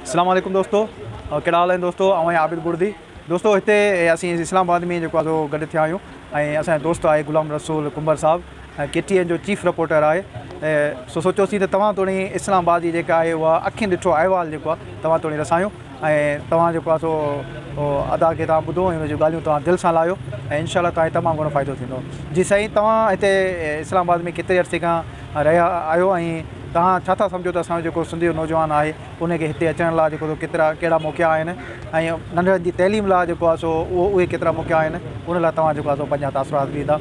اسلام عليڪم دوستو ڪهڙا حال آهن دوستو آئون آهيان عابد بڙدي دوستو هتي اسين اسلام آباد ۾ جيڪو آهي سو گڏ ٿيا آهيون ۽ اسان جو دوست آهي غلام رسول ڪنڀر صاحب ۽ ڪي ٽي اين جو چيف رپورٽر آهي سو سوچيوسين ته توهان توڻي اسلام آباد جي جيڪا آهي اها اکين ڏٺو احوال جيڪو آهي توهان توڻي رسايون ۽ توهان جيڪو آهي سو ادا کي توهان ٻڌو ۽ ان جون ڳالهيون توهان دل سان لايو ۽ انشاء الله توهان کي تمام گهڻو فائدو ٿيندو جي سائين توهان هتي اسلام آباد ۾ ڪيتري عرصي کان رهيا آهيو ۽ توهان ڇا ٿا سمجهو ته اسان جو جيڪو سنڌ جو نوجوان آهي ان کي هتي اچڻ لاء جيڪو ڪيترا ڪهڙا موقعا آهن ۽ ننڍڙن جي تعليم لاء جيڪو آهي سو اهو اهي ڪيترا موقعا آهن ان لاء توهان جيڪو آهي سو پنهنجا تاثرات ڏيندا.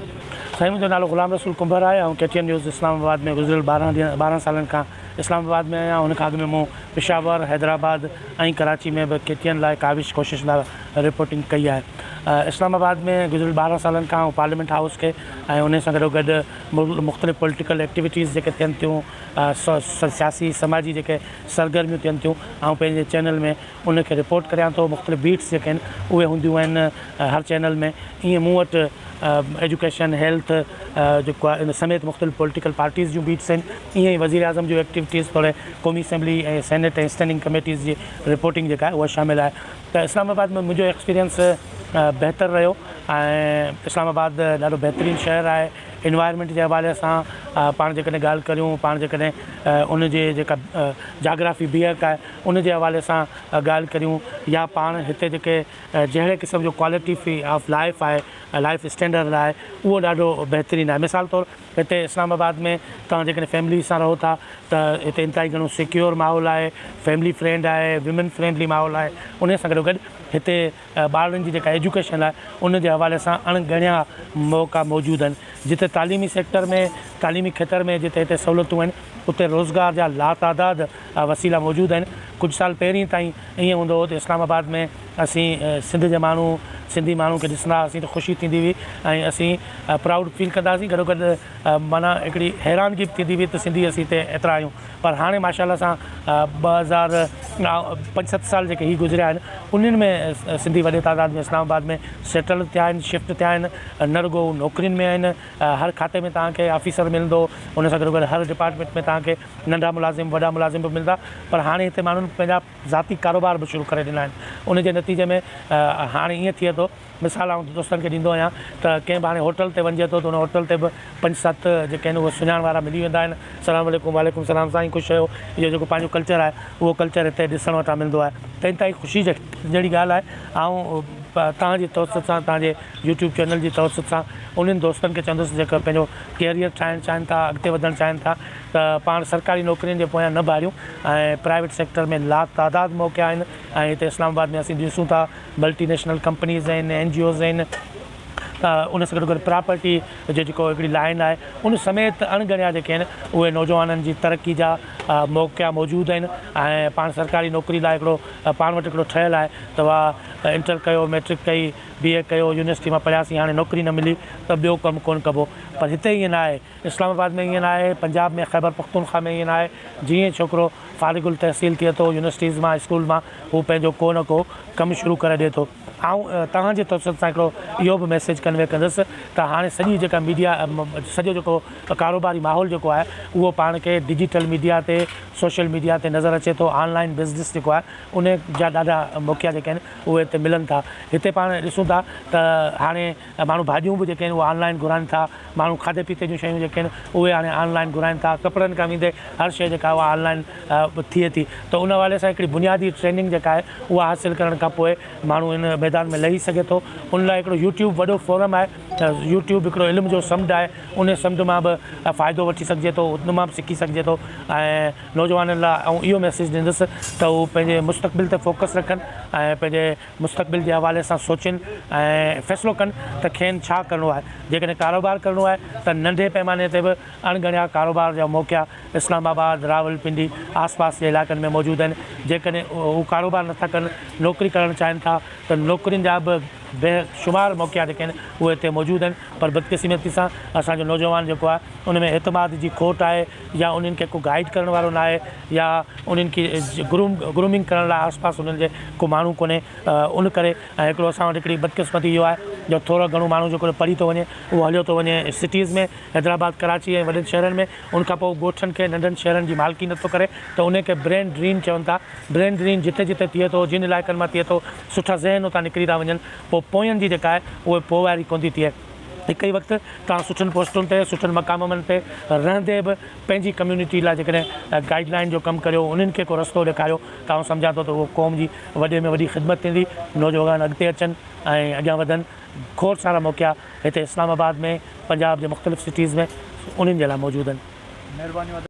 سائين منهنجو نالو غلام رسول ڪنڀر آهي آئون ڪي ٽي اين نيوز اسلام آباد ۾ گذريل ٻارهن ڏينهن ٻارهن سالن کان اسلام آباد ۾ آهيان ان کان اڳ ۾ مون پشاور حيدرآباد ۽ ڪراچي ۾ به ڪي ٽي اين لاء ڪاوش ڪوشش لاء رپورٽنگ ڪئي آهي اسلام آباد ۾ گذريل ٻارهن سالن کان آئون پارليامينٽ هائوس کي ۽ ان سان گڏو گڏ مختلف پوليٽيڪل ايڪٽيوٽيز جيڪي ٿين ٿيون سياسي سماجي جيڪي سرگرميون ٿين ٿيون آئون پنهنجي چينل ۾ ان کي رپورٽ ڪريان ٿو مختلف بيٽس جيڪي آهن اهي هونديون آهن هر چينل ۾ ائين مون وٽ ايجوڪيشن هيلٿ جيڪو آهي ان سميت مختلف پوليٽيڪل پارٽيز جون بيٽس آهن ائين ئي وزير اعظم جون ايڪٽيوٽيز توڙي قومي اسيمبلي ۽ سينيٽ ۽ اسٽينڊنگ ڪميٽيز جي رپورٽنگ جيڪا آهي اها شامل آهي ته اسلام آباد ۾ منهنجو ايڪسپيرينس بهتر رهيو ۽ اسلام آباد ڏاڍو بهترين شهر آهي انوائرمينٽ جي حوالي سان پاڻ جيڪڏهن ڳالهه ڪريون پاڻ جيڪڏهن ان جي جيڪا جاگرافي بيهڪ آهي ان جي حوالي سان ڳالهه ڪريون يا پاڻ هتي جيڪي جهڙي قسم جو ڪوالٽي آف لائف آهي لائف اسٽينڊرڊ آهي اهو ڏاڍو بهترين آهي مثال طور هتي اسلام آباد ۾ توهان جيڪڏهن فيملي سان رهو ٿا ته هتي انتهائي گهڻو سيڪيور ماحول آهي فيملي فرينڊ آهي ويمن فرينڊلي ماحول آهي ان سان گڏو گڏ هتي ٻارڙن جي جيڪا ايجوڪيشن آهي ان جي حوالي سان اڻ ڳڻيا موقعا موجود آهن جتي تعليمي سيڪٽر ۾ تعليمي کيتر ۾ جتي هتي سهولتون آهن اتي روزگار جا لاتعداد وسيلا موجود آهن ڪجهه سال پهرين تائين ائين هوندو هو ته اسلام آباد ۾ اسين سنڌ جا ماڻهو سنڌي ماڻهو کي ڏسندا هئاسين ته خوشي ٿيندي هئي ۽ اسين پرائوڊ فيل ڪندا هئاسين گڏو گڏ معنيٰ هڪڙي حيرانگي به ٿيندي هئي ته سنڌي اسين هتي ايترا آهيون پر هاڻي ماشاء الله سان 2000 پنج ست سال جيڪي هي گذريا آهن انهن ۾ سنڌي وڏي تعداد ۾ اسلام آباد ۾ سيٽل ٿيا آهن شفٽ ٿيا آهن نه رڳو هو نوڪرين ۾ آهن هر کاتي ۾ توهان کي آفيسر ملندو ان سان گڏو گڏ هر ڊپارٽمينٽ ۾ توهان کي ننڍا ملازم وڏا ملازم به ملندا پر هاڻي هتي ماڻهن پنهنجا ذاتي ڪاروبار به شروع ڪري ڏنا آهن ان جي نتيجي ۾ هاڻي ائين ٿئي ٿو مثال آئون دوستن کي ڏيندو آهيان ته ڪنهن به هاڻي هوٽل تي وڃجي ٿو ته ان هوٽل تي به پنج ست جيڪي آهن اهي سڃاڻ وارا ملي ويندا آهن السلام عليڪم وعليڪم السلام سائين خوش آهيو اهو جيڪو پنهنجو ڪلچر آهي اهو ڪلچر هتي ڏسڻ وٽان ملندو آهي ته انتهائي خوشي جهڙي ڳالهه آهي آئون توهان جي توسط سان توهان جي يوٽيوب چينل جي توسط سان انهن دوستن کي چوندس جيڪا پنهنجو ڪيريئر ٺاهڻ چاهين ٿا اڳتي وڌڻ چاهين ٿا ته پاڻ سرڪاري نوڪرين جي پويان نه ڀاڙيون ۽ پرائيويٽ سيڪٽر ۾ لاتعداد موقعا آهن ۽ هتي اسلام آباد ۾ اسين ڏسون ٿا ملٽي نيشنل ڪمپنيز آهن اين جي اوز آهن ته ان سان گڏو گڏ پراپرٽي جو جيڪو هڪڙي لائن آهي ان سميت اڻ ڳڻيا جيڪي آهن اهي نوجوانن جي ترقي جا موقعا موجود آهن ۽ پاڻ سرڪاري نوڪري لاء هڪڙو پاڻ وٽ هڪڙو ٺهيل آهي ته واهه انٽر ڪيو ميٽرڪ ڪئي بي اي ڪيو يونيورسٽي مان پڙهياسين هاڻي نوڪري نه ملي ته ٻيو ڪم ڪونه ڪبو پر هتي ائين نه آهي اسلام آباد ۾ ائين نه آهي پنجاب ۾ خيبر پختونخوا ۾ ائين نه آهي جيئن ڇوڪرو فارغ التحصيل ٿئي ٿو يونيورسٽيز مان اسڪول مان هو پنهنجو ڪو نه ڪو ڪم شروع ڪري ڏئي ٿو. آئون توهان جي توسط سان هڪڙو اهو به ميسيج ڪنوي ڪندس ته هاڻي سڄي جيڪا ميڊيا سڄو جيڪو ڪاروباري ماحول جيڪو آهي اهو پاڻ کي ڊجيٽل ميڊيا تي سوشل ميڊيا تي نظر اچي ٿو آن لائن بزنس جيڪو آهي ان جا ڏاڍا موقعا جيڪي آهن اهي هتي ملن ٿا هتي پاڻ ڏسون ٿا ته هاڻي ماڻهو ڀاڄيون به جيڪي آهن اهي آن لائن گهرائن ٿا ماڻهو کاڌي پيتي جون شيون جيڪي آهن اهي هاڻي آن لائن گهرائن ٿا ڪپڙن کان ويندي هر شيء جيڪا اها آن لائن ٿئي ٿي ته ان حوالي سان هڪڙي بنيادي ٽريننگ جيڪا آهي اها حاصل ڪرڻ کان پوء ماڻهو ان ميدان ۾ لهي سگهي ٿو ان لاء هڪڙو يوٽيوب وڏو فورم آهي يوٽيوب هڪڙو علم جو سمنڊ آهي ان سمنڊ مان به فائدو وٺي سگهجي ٿو ان مان به سکي سگهجي ٿو ۽ نوجوانن لاء آئون اهو ميسيج ڏيندس ته هو پنهنجي مستقبل تي فوڪس رکن ۽ پنهنجي مستقبل جي حوالي سان سوچين ۽ فيصلو ڪن ته کين ڇا ڪرڻو آهي، جيڪڏهن ڪاروبار ڪرڻو آهي ته ننڍي پئماني تي به اڻ ڳڻيا ڪاروبار جا موقعا اسلام آباد، راولپنڊي، آس پاس جي علائقن ۾ موجود آهن، جيڪڏهن هو ڪاروبار نٿا ڪن نوڪري ڪرڻ چاهين ٿا ته نوڪرين جا به بي شمار موقعا جيڪي آهن اهي هتي موجود آهن پر بدقسمتي سان اسان جو نوجوان جيڪو آهي ان ۾ اعتماد جي کوٽ آهي يا انهن کي ڪو گائيڊ ڪرڻ وارو نه آهي يا انهن کي گروم گرومنگ ڪرڻ لاء آس پاس انهن جي ڪو ماڻهو ڪونهي ان ڪري ۽ هڪڙو اسان وٽ هڪڙي بدقسمتي اهو آهي جو ٿورو گهڻو ماڻهو جيڪو پڙهي ٿو وڃي اهو هليو ٿو وڃي سٽيز ۾ حيدرآباد ڪراچي ۽ وڏن شهرن ۾ ان کان پوء ڳوٺن کي ننڍن شهرن جي مالڪي نٿو ڪري ته ان کي برين ڊرين چون ٿا برين ڊرين جتي جتي ٿئي ٿو جن علائقن مان ٿئي ٿو سٺا ذهن اتان نڪري ٿا وڃن پوء پوين جي جيڪا آهي اهي پوئواري ڪونه ٿي ٿئي. هڪ ئي وقت توهان سٺن پوسٽن تي سٺن مقامن تي رهندي به پنهنجي ڪميونٽي لاء جيڪڏهن گائيڊ لائين جو ڪم ڪريو انهن کي ڪو رستو ڏيکاريو ته آئون سمجهان ٿو ته اهو قوم جي وڏي ۾ وڏي خدمت ٿيندي. نوجوان اڳتي اچن ۽ اڳيان وڌن کوڙ سارا موقعا هتي اسلام آباد ۾ پنجاب جي مختلف سٽيز ۾ انهن جي لاء موجود آهن. مهربانيون ادا.